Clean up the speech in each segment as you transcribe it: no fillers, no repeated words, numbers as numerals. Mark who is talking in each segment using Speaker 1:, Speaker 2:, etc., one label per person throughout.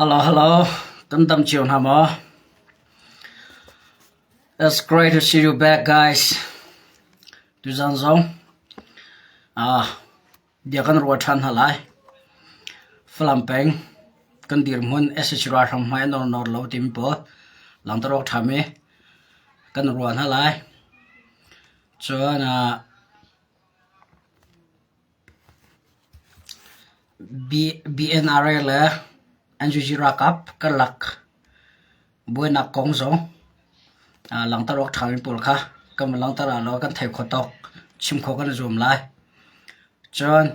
Speaker 1: Hello, hello. Kan dam cio hna maw? It's great to see you back, guys. Tuzan zong ah bia kan ruah ṭhan hna lai. Falam peng kan dirhmun SH ralhrang hmai a nawr nawr lo timi pawl langhter awk ṭhami kan ruah hna lai. Cun ah BNRA le NUG ralkap karlak buainak kong zong langhter awk ṭhami pawl kha kan van langhter ah law kan theih khawh tawk chim khawh kan i zuam lai. Cun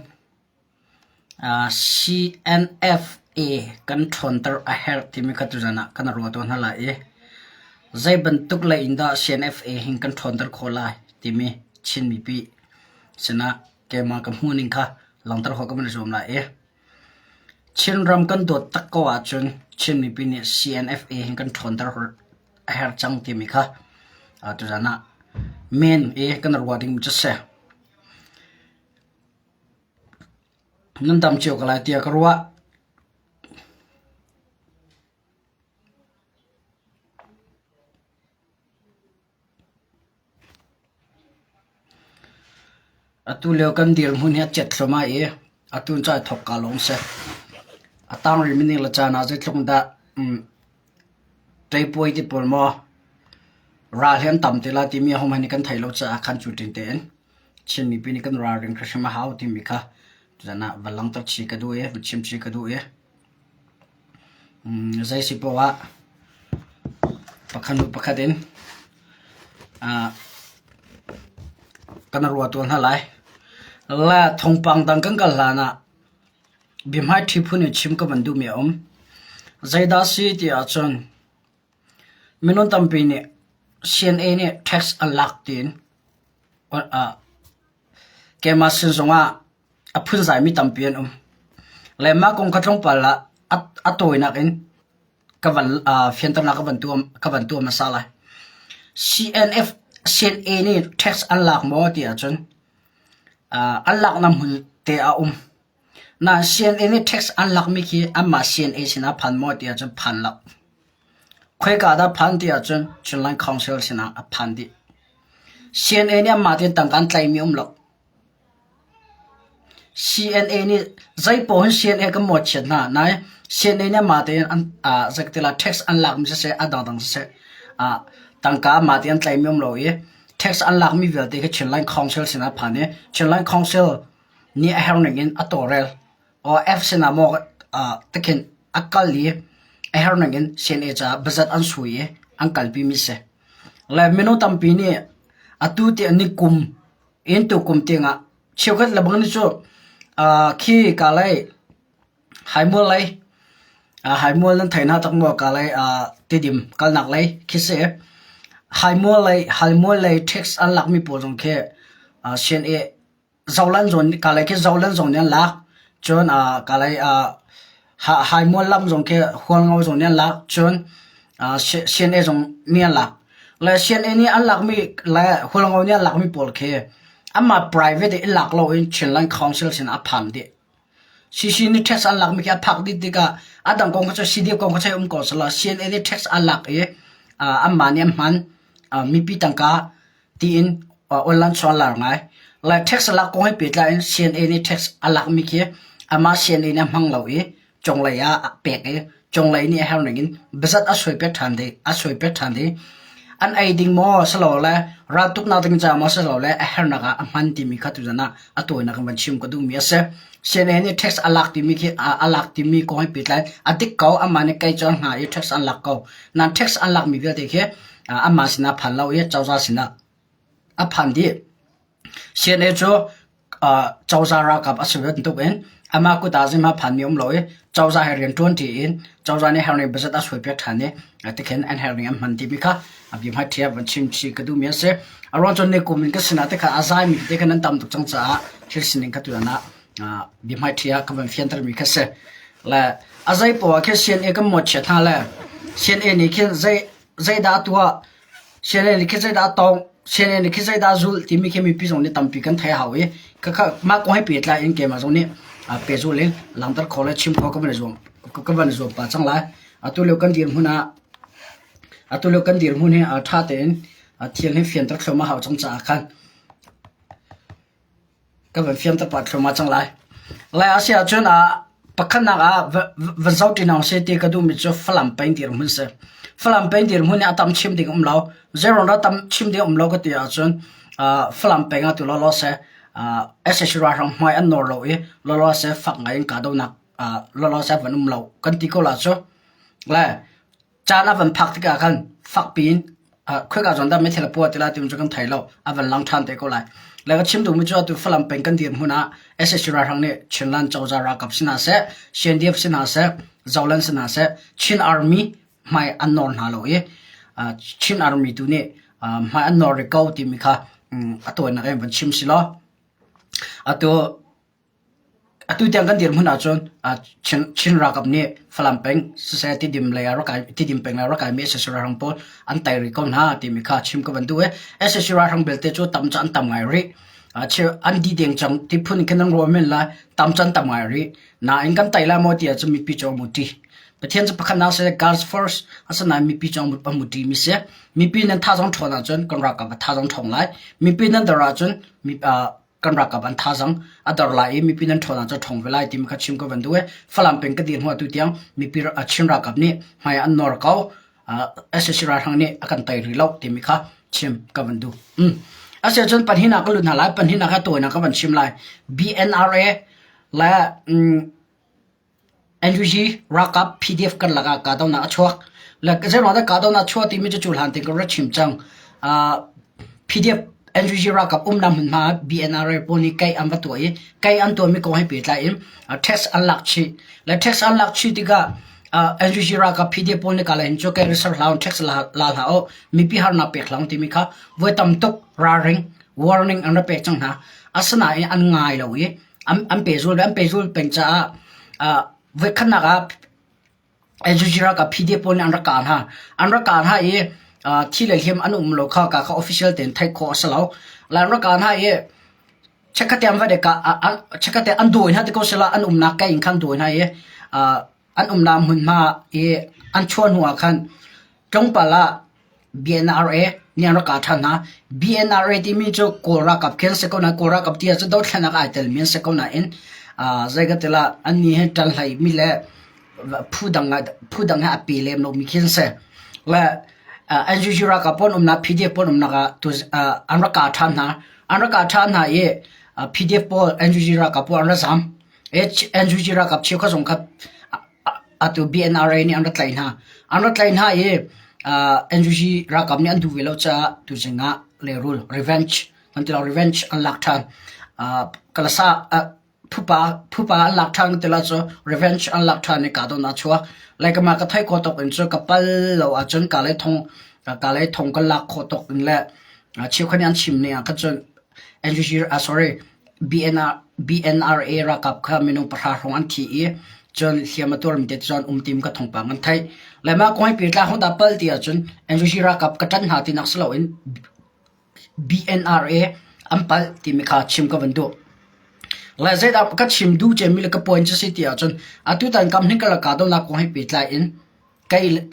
Speaker 1: CNFA kan ṭhawnter a herh timi kha tuzan ah kan ruah tawn hna lai i zei bantuk lei in dah CNFA hin kan ṭhawnter khawh lai timi Chin mipi sinah keimah ka hmuhning kha langhter khawh ka van i zuam lai i Chinram kan dawt tak ko ahcun Chin mipi nih CNFA hin kan ṭhawnter a herh cang timi kha tuzan ah men i kan ruah ding cu a si. Nan dam cio ko lai tiah ka ruah. Atu lio kan dirhmun hi a cet thluahmah i atu in cai thawk kaa lawng si. A tang rihmi ning le caan ah zeitluk dah ṭeipuai ti pawl maw ral hi an tam te lai timi ahohmanh nih kan thei lo caah khan cu ṭing tein Chin mipi nih kan ralring hrimhrim a hau timi kha tuzan ah va langhter chih ka duh i va chim chih ka duh i zei si paoh ah pakhat hnu pakhat in kan ruah tuah hna lai. Le thawngpang dang kan kal hlan ah biahmaiṭhi phun in chim ka van duhmi a um. Zeidah a si ti ahcun minung tampi nih CNA nih tax an lak tiin keimah sin zongah a phunzaimi tampi an um. Le mah kong kha tlawmpal ah a tawinak in ka van fianternak ka van tuah ka van tuah hmasa lai. CNF CNA nih tax an lak maw ti ahcun an laknak hmun te a um. Nain CNA nih tax an lakmi khi anmah CNA sinah phan maw ti ahcun phan lo. Khoika dah phan ti ahcun Chinland Council sinah a phan dih. CNA nih anmah tein tangka an tlaihmi um lo. CNA nih zeipaoh hin CNA kan mawhchiat hna. Nain CNA nih amah tein an zeikatila tax an lakmi siseh a dangdang siseh tangka amah tein an tlaihmi um lo i tax an lakmi vialte khi Chinland Council sinah a phan i Chinland Council nih a herh ning in a tawlrel. Aw F sinah maw tikhin a kal i a herh ning in CNA caah budget an sui i an kalpimi si. Le minung tampi nih atu tiah ni kum in tukum tiangah cheukhat lebang nih cu khi ka lei haimual lei haimual nan thei hna tak maw ka lei Tidim kalnak lei khi si haimual lei haimual lei tax an lakmi pawl zong khi CNA Zolan zawn kalay khi Zolan zong nih an lak. Cun kalay Haimual lam zong khi Hualngo zong nih an lak. Cun CNA zong nih an lak. Le CNA nih an lakmi le Hualngo nih an lakmi pawl khi anmah private i lak loin Chinland Council sin a phan dih. CC nih tax an lakmi khi a phak dih tikah a dang kong kha cu CDF kong kha cu um ko selaw CNA nih tax an lak i anmah nih an hman mipi tangka tiin online chuan lar ngai. Lai tax a lak kong he pehtlai in CNA nih tax a lakmi khi amah CNA nih a hmang lo i cunglei ah a pek i cunglei nih a herh ning in biazat a suaipiak ṭhan dih a suaipiak ṭhan dih. An ei ding maw silole raltuknak ding caah maw silole a herhnak ah a hman timi kha tuzan ah a tawinak in van chim ka duhmi a si. CNA nih tax a lak timi khi a lak timi kong he pehtlai a dik ko amah nih kei cu an hna i tax an lak ko. Nain tax an lakmi vialte khi amah sinah phan lo i cozah sinah a phan dih. CNA cu cozah ralkap a si bantuk in amah kut ah zeihmanh phanmi um lo i cozah he rian ṭuan ṭi in cozah nih herning budget a suaipiak ṭhan i tikhin an herning an hman timi kha a bia hmaiṭhi van chim chih ka duhmi a si. A ruang cu ni kum in ka sinah tikhan a zaimi tete khan an tam tuk cang caah thil sining kha tutan ah bia hmaiṭhi ah ka van fiantermi kha si. Le a zei poah khi CNA kan mawhchiat hna le CNA nih khin zei zeidah a tuah CNA nih khi zeidah a tawng CNA nih khi zeidah a zulh timi khi mipi zong nih tampi kan theih a hau i khakha mah kong he pehtlai in keimah zong nih pehzulh in langhter khawh le chim khawh ka van i zuam. ka van zuam pah cang lai. Atu lio kan dirhmun ah atu lio kan dirhmun hi ṭha tein thil hi fianter thluahmah a hau cang caah khan Ka van fianter pah thluahmah cang lai. Lai a si ahcun ah pakhatnak ah van zoh ṭi hna usih ti ka duhmi cu Falam peng dirhmun si. Falam peng dirhmun hi a tam chim ding um lo. Zeiruang dah tam chim ding um lo ka ti ahcun Falam peng ah tu lawlaw seh sac ralhrang hmai an nawr lo i lawlaw seh fak ngai in kahdohnak lawlaw seh van um lo kan ti ko la cu. Le Caan a van phak tikah khan fakpi in khoika zawn dah meithal a puah ti lai timi cu kan thei lo. A van lang ṭhan te ko lai. Le ka chim duhmi cu atu Falam peng kan dirhmun ah sac ralhrang nih Chinland cozah ralkap si hna seh, CNDF si hna seh, Zoland si hna seh, Chin Army hmai an nawr hna lo i Chin Army tu nih hmai an nawr rih ko timi kha a tawinak in van chim si law. Atu Atu tiang kan dirhmun ahcun Chin ralkap nih Falam peng siseh Tidim lei ah rak kai Tidim peng lei ah rak kaimi sac ralhrang pawl an tei rih ko hna timi kha chim ka van duh i sac ralhrang belte cu tam cu an tam ngai rih. An dih deng cang ti phun in khin an ruah men lai. Tam cu an tam ngai rih. Nain kan tei lai maw ti ahcun mipi cu an muṭi. Pathian cu pakhatnak si God's first asinain mipi cu an muṭi mi si. Mipi nan thazaang ṭhawn ahcun kan ralkap a thazaang ṭhawng lai. Mipi nan dor ahcun kan ralkap an thazang a dor lai i mipi nan ṭhawn ahcun ṭhawng ve lai timi kha chim ka van duh i Falam peng ka dir hnu atu tiang mipi Chin ralkap nih hmai an nawr ko sac ralhrang nih a kan tei rih lo timi kha chim ka van duh. Asiahcun panhin ah ka lut hna lai panhin ah kha tawinak ka van chim lai BNRA le NUG ralkap PDF karlak ah kahdohnak a chuak. Le zeiruang dah kahdohnak a chuah timi cu cuhlan tein ka rak chim cang. Uh, PDF NUG ralkap umnak hmunhma ah BNRA pawl nih kai an va tuah i kai an tuahmi kong he pehtlai in uh, test an lak chih. Le test an lak chih tikah uh, NUG ralkap PDF pawl nih kala hin cu kai reserve hlah tax la la hlah u mipi harnak pek hlah timi kha voi tam tuk ralring warning an rak pek cang hna. Asinain an ngai lo i an pehzul an pehzul peng caah voikhatnak ah Al Jazeera ka PDF pawl nih an rak kah hna. An rak kah hna i thi le hliam an um lo kha ka kha official tein theih khawh a si lo. La an rak kah hna i chikkhat te an va ka chikkhat te an dawi hna ti ko sila an umnak ka in khan dawi hna i an umnak hmunhma i an chuah hnu ah khan tlawmpal ah BNRA nih an rak kah ṭhan hna. BNRA timi cu Kawl ralkap khi an si ko nain Kawl ralkap ti ahcun dothlennak ai telmi an si ko nain zei ka ti lah annih hi ṭanhleimi le phu dang phu dang he a pe lem lomi khi an si. Le NUG ralkap pawl an umnak PDF pawl an umnak ah an rak kah ṭhan hna. An rak kah ṭhan hna i PDF pawl NUG ralkap pawl an ra zaam. NUG ralkap cheukhat zong kha atu BNRA nih an rak tlaih hna. An rak tlaih hna i NUG ralkap nih an duh ve lo caah tuzing ah lehrul revenge kan ti lo revenge an lak ṭhan. Kalasa phupa phupa an lak ṭhan kan ti lo cu revenge an lak ṭhan i kahdohnak a chuak. Like mah ka theih khawh tawk in cu ka pal lo ahcun ka lei thong ka lei thong kan lak khawh tawk in le cheukhat nih an chim ning ah khan cun NUG sorry BNRA ralkap kha minung pahra hrawng an thi i cun hliam a tuarmi te cun um tim ka thawngpang an theih. Le mah kong hi pehtlai hong dah pal ti ahcun NUG ralkap ka ṭanh hna tinak si loin BNRA an palh timi kha chim ka van duh. Le zeidah ka chim duh cemmi le ka point cu si ti ahcun atutan kam hning ka la kahdohnak kong he pehtlai in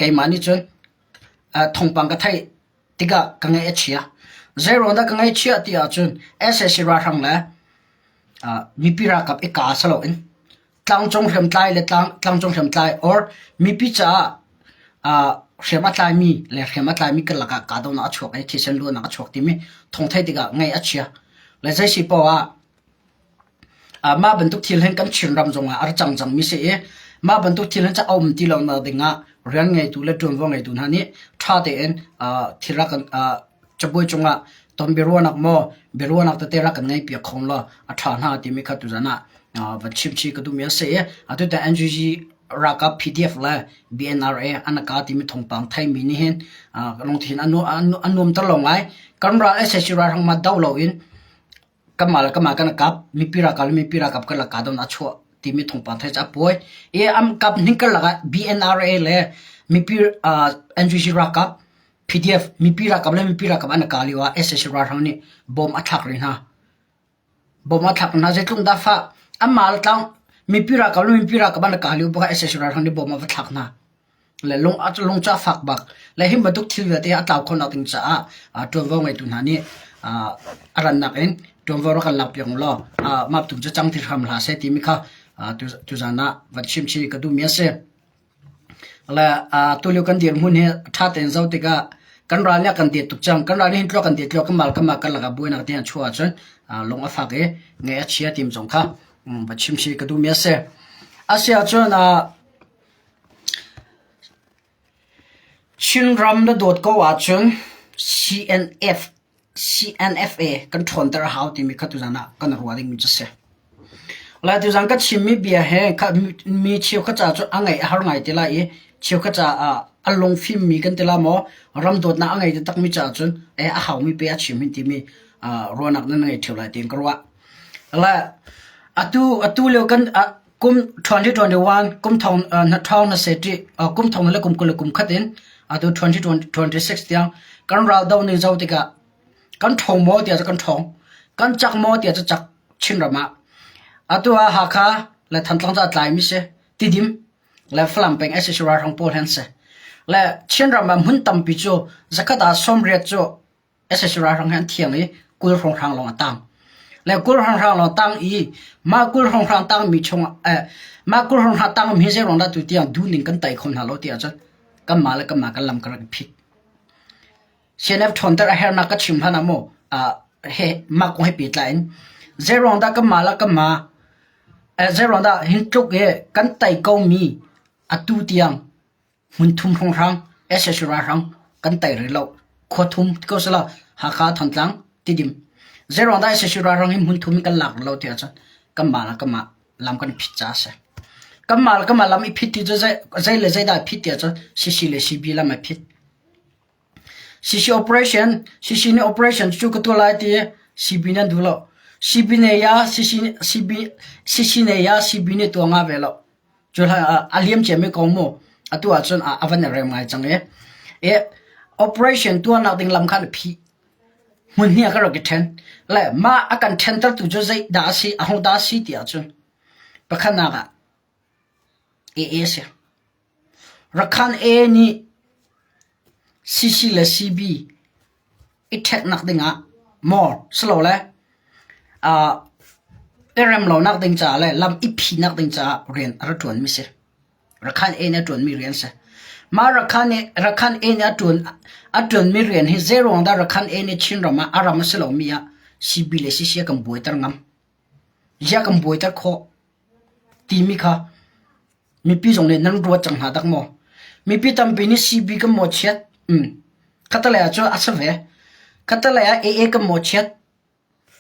Speaker 1: keimah nih cun thawngpang ka theih tikah ka ngaih a chia. Zeiruang dah ka ngaihchiah ti ahcun sac ralhrang le mipi ralkap i kaa si loin tlangcung hriamtlai le tlangcung hriamtlai or mipi caah hriam a tlaimi le hriam a tlaimi karlak ah kahdohnak a chuak i thisen luannak a chuak timi thawng theih tikah ngaih a chia. Le zei si paoh ah Mah bantuk thil hin kan Chinram zongah a ra cang cangmi si i mah bantuk thil hin cu a um ti lonak dingah rian ngeitu le ṭuanvo ngeitu hna nih ṭha tein thil rak kan cabuai cungah ton biaruahnak maw biaruahnak tete rak kan ngeihpiak kho law a ṭha hnga timi kha tuzan ah van chimchih ka duhmi a si i atu tan NUG ralkap PDF le BNRA an ka timi thawngpang theimi nih hin lungthin a nuamter lo ngai. Kan ral sac ralhrang mah doh loin Kanmah le kanmah kan i kap, mipi ralkap le mipi ralkap karlak kahdohnak a chuah timi thawngpang theih cu a puai. I an kap hning karlak ah BNRA le mipi uh, NUG ralkap, PDF, mipi ralkap le mipi ralkap an i kah lio ah sac ralhrang nih bom a thlak rih hna. Bom a thlak hna. Zeitluk dah fah. Anmah le tlang. Mipi ralkap le mipi ralkap an kah lio bak ah sac ralhrang nih bom a va thlak hna. Le lung lung cu a fak bak. Le hi bantuk thil vialte a tlau khawhnak ding caah ṭuanvo ngeitu hna nih a rannak in ṭuanvo rak kan lakpiak u law mah tu cu cang ti hram hlah seh timi kha tuzan ah van chim chih ka duhmi a si. Le tulio kan dirhmun hi ṭha tein zoh tikah kan ral nih a kan det tuk cang. Kan ral nih hin tluak kan det tluak kanmah le kanmah karlak ah buainak te an chuah ahcun lung a fak i ngaih a chia tim zong kha va chim chih ka duhmi a si. A si ahcun Chinram na dawt ko ahcun CNF CNFA kan ṭhawnter a hau timi kha tuzan ah kan ruah dingmi cu a si. Lai tuzan ka chimmi bia he mi cheukhat caah cun a ngaih a har ngai te lai i cheukhat caah a lungfimmi kan ti la maw ram dawtnak a ngei taktakmi caah cun eh a haumi pe a chim hin timi ruahnak nan ngei ṭheo lai tiin ka ruah. Le atu atu lio kan kum 2021 kum thong na thong na se ti kum thong le kum 20 le kum khat in atu 2026 tiang kan ral do ning zo tikah kan ṭhawng maw tiah cu kan ṭhawng kan cak maw tiah cu cak Chinram ah atu ah Hakha le Thantlang cu a tlaimi si Tidim le Falam peng sac ralhrang pawl he an si le Chinram ah hmun tampi cu zakhat ah 80 cu sac ralhrang he an thiang i 20 hrawnghrang lawng a tang le 20 hrawnghrang lawng tang i mah 20 hrawnghrang tangmi chung eh mah 20 hrawnghrang tangmi hi zeiruang dah tu tiang duhning kan tei kho hna lo tiah cun kanmah le kanmah kan lam kan rak i phit CNF ṭhawnter a herhnak ka chim hlan ah maw he mah kong he pehtlai in zeiruang dah kanmah le kanmah zeiruang dah hin tluk i kan tei komi atu tiang hmun thum hrawnghrang sac ralhrang kan tei rih lo. Khua thum ti ko selaw Hakha, Thantlang, Tidim. Zeiruang dah sac ralhrang hi hmun thum in kan lak rih lo ti ahcun kanmah le kanmah lam kan phit caah a si. Kanmah le kanmah lam i phit ti cu zei le zeidah i phit ti ahcun CC le CB lam ai phit. CC operation, CC nih operation cu ka tuah lai ti CB nih an duh lo. CB nih ya CC CB CC nih ya CB nih tuah nga ve lo. Cu hlan ah a liam ciami kong mu atu ahcun a van i rem ngai cang i. I operation tuahnak ding lam kha an phih. Hmun hnih ah ka rak i ṭhen. Le mah a kan ṭhentertu cu zei dah a si, aho dah a si ti ahcun pakhatnak ah AA a si. Rakhan A nih CC le CB i ṭheknak dingah maw silole i rem lonak ding caah le lam i phinak ding caah rian a ra ṭuanmi si. Rakhan A nih a ṭuanmi rian si. Mah Rakhan nih Rakhan A nih a ṭuan a ṭuanmi rian hi zeiruang dah Rakhan A nih Chinram ah a ram a si lomi ah CB le CC a kan buaiter ngam? Ziah kan buaiter khawh? Timi kha Mipi zong nih nan ruat cang hna dak maw? Mipi tampi nih CB kan mawhchiat. Um. Khatalei ah cun a si ve. Khatalei ah AA kan mawhchiat.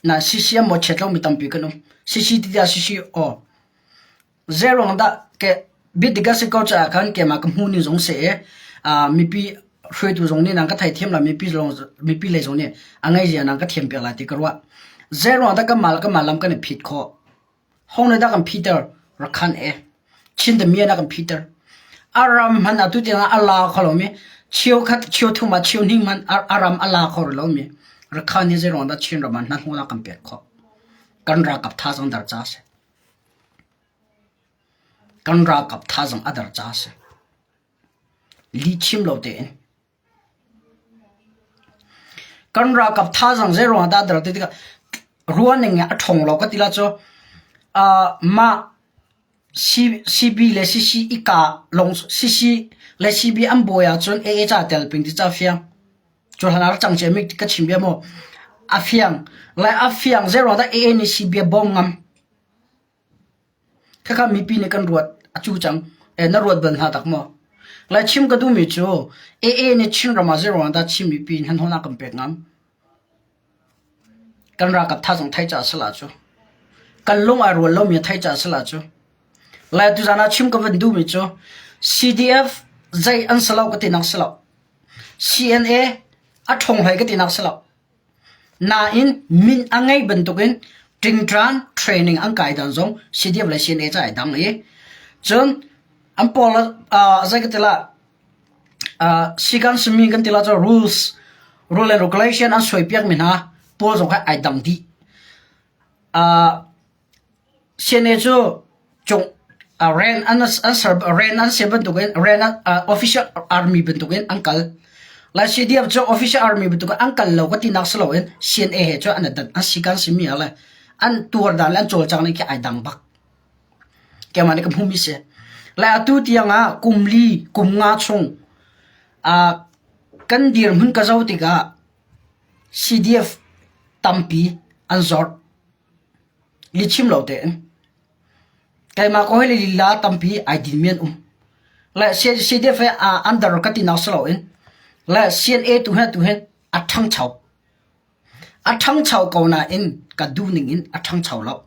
Speaker 1: Na CC an mawhchiat lomi tampi kan um. CC ti tiah CC aw. Zeiruang dah ke biadik a si ko caah khan keimah ka hmu ning zong si i uh, mipi hruaitu zong nih nang ka theithiam la mipi zong mipi lei zong nih a ngei zia nang ka thiam piak lai ti ka ruah. Zeiruang dah kanmah le kanmah lam kan i phit khawh? Hong nih dah kan phiter? Rakhan e. Chin damian a kan phiter. A ram hmanh atu tiang ah a la kho lomi cheukhat cheuthum ah cheuhnih hmanh a ram a la kho rih lomi Rakhan hi zeiruang dah Chin ram ah hnahnawhnak kan pek khawh? Kan ralkap thazaang dar ca a si. Kan ralkap thazaang a dar ca a si. Lihchim lo tein. Kan ralkap thazaang zeiruang ah dah a der ti tikah ruahning a ṭhawng lo ka ti la cu mah CB le CC i kah lawng CC le CB an buai ahcun AA ca tel ping ti ca fiang. Cu hlan ah rak cang ciami ka chim bia maw? A fiang. Le a fiang zeiruang dah AA nih CB a bawm ngam? Khakha mipi nih kan ruat a cu cang. Eh, na ruat bal hna tak maw? Lai chim ka duhmi cu AA nih Chinram ah zeiruang dah Chin mipi hnahnawhnak kan pek ngam? Kan ralkap thazang thei caah sala cu. Kan lung ai rual lomi thei caah sala cu. Lai tuzan ah chim ka van duhmi cu CDF zei an si lo ka tinak si lo. CNA a ṭhawng hlei ka tinak si lo. Nain min a ngei bantukin ṭingṭan training an kai dan zong CDF le CNA ca ai dang i cun an pawl uh, zei ka ti la uh, sikan simi kan ti la cu rules rule and regulation an suai piak mi hna pawl zong kha ai dang dih. Uh, CNA cu. Cung ren an ser ren an ser bantukin ren official army bantukin an kal. Lai CDF cu official army bantukin an kal lo ka tinak si loin CNA he cu an dan an si kan simi ah le an tuar dan le an cawlcang ning khi ai dang bak. Keimah nih ka hmuhmi si. Le atu tiang ah kum li kum nga chung kan dirhmun ka zoh tikah CDF tampi an zor. Lihchim lo tein. Keimah ko hi le lila tampi ai dinmi an um. Le CDF he under ka tinak si loin le CNA tu he tu hin a ṭhangcho. A ṭhangcho ko nain ka duh ning in a ṭhangcho lo.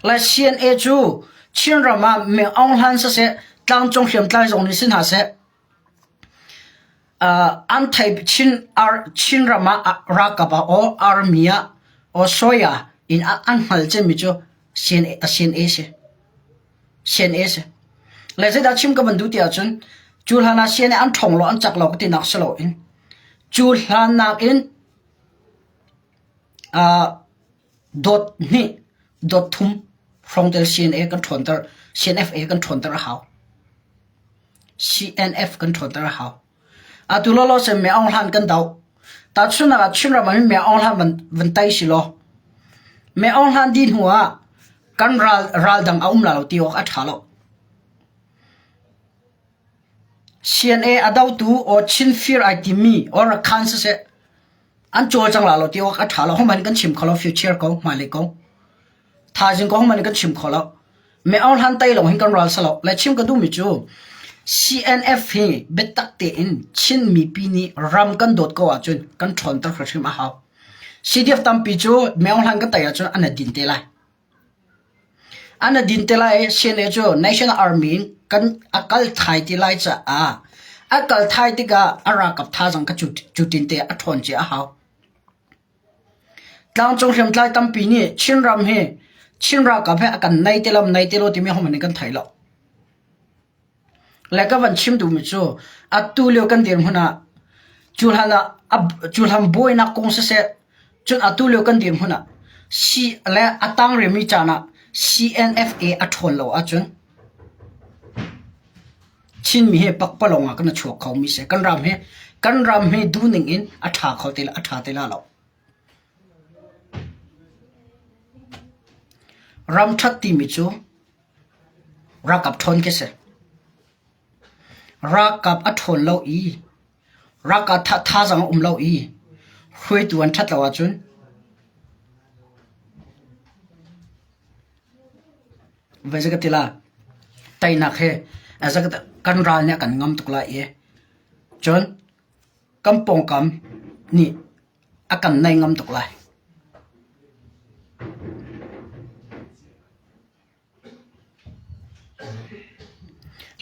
Speaker 1: Le CNA cu Chinram ah Meng Aung Hlaing siseh, tlangcung hriamtlai zong nih si hna seh, An thei Chinram ah ralkap ah aw army ah aw soya in an hngal cemmi cu CNA si. CNA si. Le zeidah chim ka van duh ti ahcun cu hlan ah CNA an ṭhawng lo an cak lo ka tinak si loin cu hlan nakin dot hnih dot thum hrawng tel CNA kan ṭhawnter CNFA kan ṭhawnter a hau. CNF kan ṭhawnter a hau. Atu lawlaw cun Myo Aung Hlan kan doh. Tahchunhnak ah Chinram ah hin Myo Aung Hlan van, van tai si law Myo Aung Hlan dih hnu ah kan ral, ral dang a um la lo ti awk a ṭha lo. CNA a dotu or Chin fir ai timi or Rakhan siseh an cawlcang la lo ti awk a ṭha lo. Hohmanh kan chim kho lo future ko hmailei ko. Thaizing ko hohmanh kan chim kho lo. Me Aung Hlan tai lawng hin kan ral salo. Le chim ka duhmi cu CNF hi biatak tein Chin mipi nih ram kan dawt ko ahcun kan ṭhawnter hrimhrim a hau. CDF tampi cu Me Aung Hlan kan tai ahcun an din te lai. An din te lai i CNA cu National Army in kan a kal thai ti lai caah a kal thai tikah a ralkap thazaang kha cu tin te a ṭhawn cia a hau. Tlangcung hriamtlai tampi nih Chinram hi Chin ralkap he a kan nai te lo nai te lo timi hohmanh nih kan thei lo. Le ka van chim duhmi cu atu lio kan dirhmun ah cu hlan ah cu hlan buainak kong siseh cun atu lio kan dirhmun ah C le a tang rimi caan ah CNFA a ṭhawn lo ahcun Chinmi hi pakpalawng ah kan i chuak khomi si. Kan ram hi kan ram hi duhning in a ṭha kho te a ṭha te la lo. Ram ṭhat timi cu ralkap ṭhawn khi si. Ralkap a ṭhawn lo i ralkap thazaang a um lo i hruaitu an ṭhat lo ahcun Voi zei ka ti la, teinak hi kan ral nih a kan ngam tuk lai i cun kan pawngkam nih a kan nei ngam tuk lai.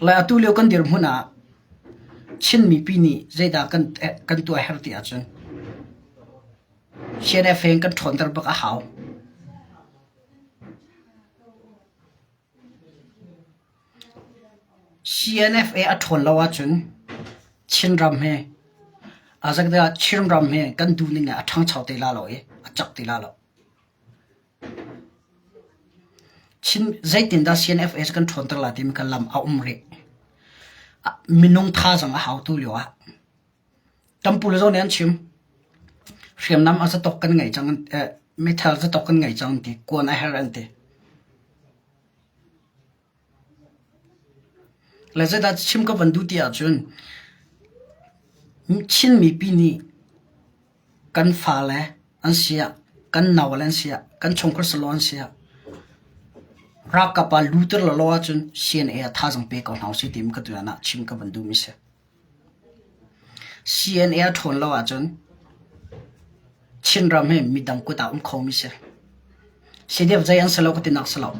Speaker 1: Lai atu lio kan dirhmun ah Chin mipi nih zeidah kan kan tuah herh ti ahcun CNF he kan ṭhawnter bak a hau. CNFA a ṭhawn lo ahcun Chinram hi Chinram hi kan duhning in a ṭhangcho te la lo i a cak ti la lo. Chin zeitindah CNFA cu kan ṭhawnter lai timi kha lam a um rih. Minung thazaang a hau tu lio ah. Kan pu le zong nih an chim. Hriamnam a zatok kan ngei cang meithal zatok kan ngei cang an ti. Kuan a herh an ti. Le zeidah chim ka van duh ti ahcun Chin mipi nih kan fale an si ah, kan naule an si ah, kan chungkhar salo an si ah ralkap ah luter lawlaw ahcun CNA ah thazaang pe ko hna usih timi ka tuan ah chim ka van duhmi si. CNA a ṭhawn lo ahcun Chinram hi midang kut ah um khomi si. CDF zei an si lo ka tinak si lo.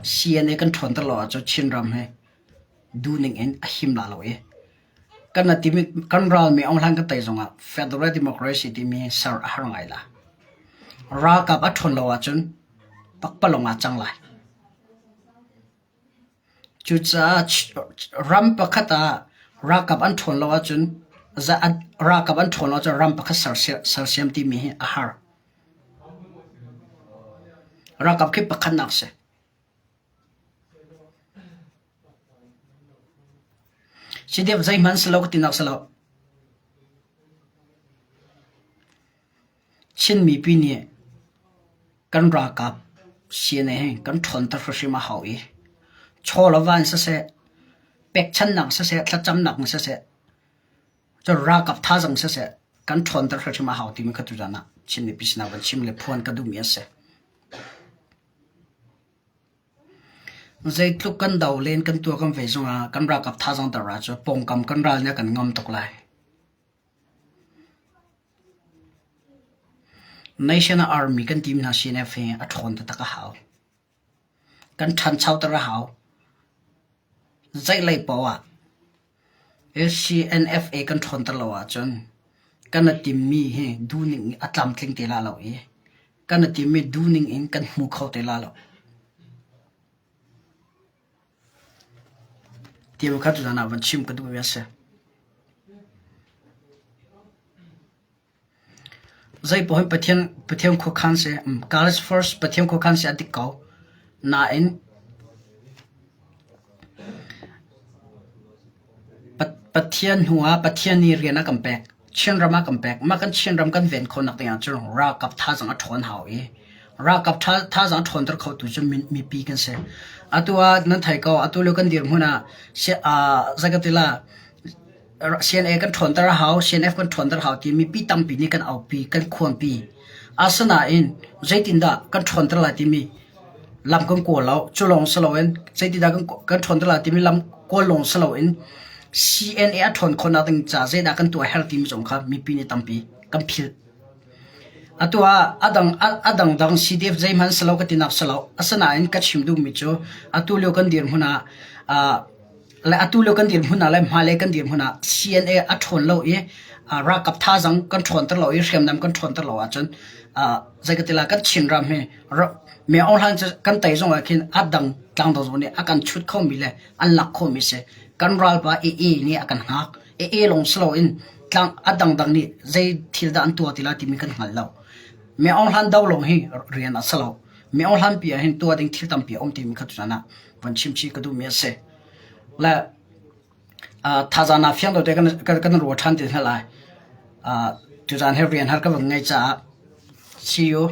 Speaker 1: CNA kan ṭhawnter lo ahcun Chinram hi duhning in a him la lo i kan timi kan ral mi Aung Hlan kan tei zongah Federal Democracy timi ser a har ngai la. Ralkap a ṭhawn lo ahcun pakpalawng ah cang lai. Cucaah ram pakhat ah ralkap an ṭhawn lo ahcun ralkap an ṭhawn lo ahcun ram pakhat sersiam timi hi a har. Ralkap khi pakhatnak si. CDF zeihmanh si lo ka tinak si lo. Chin mipi nih kan ralkap CNA hi kan ṭhawnter hrimhrim a hau i chaw le van siseh, pekchannak siseh, thlacamnak in siseh, cun ralkap thazaang siseh kan ṭhawnter hrimhrim a hau timi kha tuzan ah Chin mipi sinah van chim le phuan ka duhmi a si. Zeitluk kan do len kan tuah kan vei zongah kan ralkap thazaang dar ahcun pawngkam kan ral nih a kan ngam tuk lai. National Army kan timi hna CNF hi a ṭhawn taktak a hau. Kan ṭhanchoter a hau. Zeihlei paoh ah CNFA kan ṭhawnter lo ahcun kan i timmi hi duhning in a tlamtling te la lo i kan i timmi duhning in kan hmu kho te la lo. Ti kha tuzan ah van chim ka duhmi a si. Zeipaoh hi Pathian Pathian khuakhan si. God is first Pathian khuakhan si a dik ko. Nain Pathian hnu ah Pathian nih rian a kan pek. Chinram a kan pek. Mah kan Chinram kan ven khawhnak ding ah cun ralkap thazaang a ṭhawn hau i ralkap thazaang a ṭhawnter khotu cu mipi kan si. Atu ah nan thei ko, atu lio kan dirhmun ah zei ka ti la, CNA kan ṭhawnter a hau, CNF kan ṭhawnter a hau ti mipi tampi nih kan aupi, kan khuanpi. Asinain zeitindah kan ṭhawnter lai timi lam kan kawl lo. Cu lawng si loin zeitindah kan ṭhawnter lai timi lam kawl lawng si loin CNA a ṭhawn khawhnak ding ca zeidah kan tuah a herh timi zong kha mipi nih tampi kan philh. Atu ah a dang a dangdang CDF zeihmanh si lo ka tinak si lo. Asinain ka chim duhmi cu atu lio kan dirhmun ah uh, le atu lio kan dirhmun ah le hmailei kan dirhmun ah CNA a ṭhawn lo i uh, ralkap thazaang kan ṭhawnter lo i hriamnam kan ṭhawnter lo ahcun uh, zei ka ti lai kan Chinram hi me Aung Hlaing cu kan tei zong ah khin a dang tlangdang zong nih a kan chut khomi le an lak khomi si. Kan ralpa AA nih a kan hngak. AA lawng si loin tlang a dangdang nih zei thil dah an tuah ti lai timi kan hngal lo. Me Aung Hlaing do lawng hi rian a si lo. Me Aung Hlaing pi ah hin tuah ding thil tampi a um timi kha tuzan ah van chim chih ka duhmi a si. Le thazaang naa fiang lo te kan kan ruah ṭhan te hna lai. Tuzan hi rian har ka van ngei caah see you.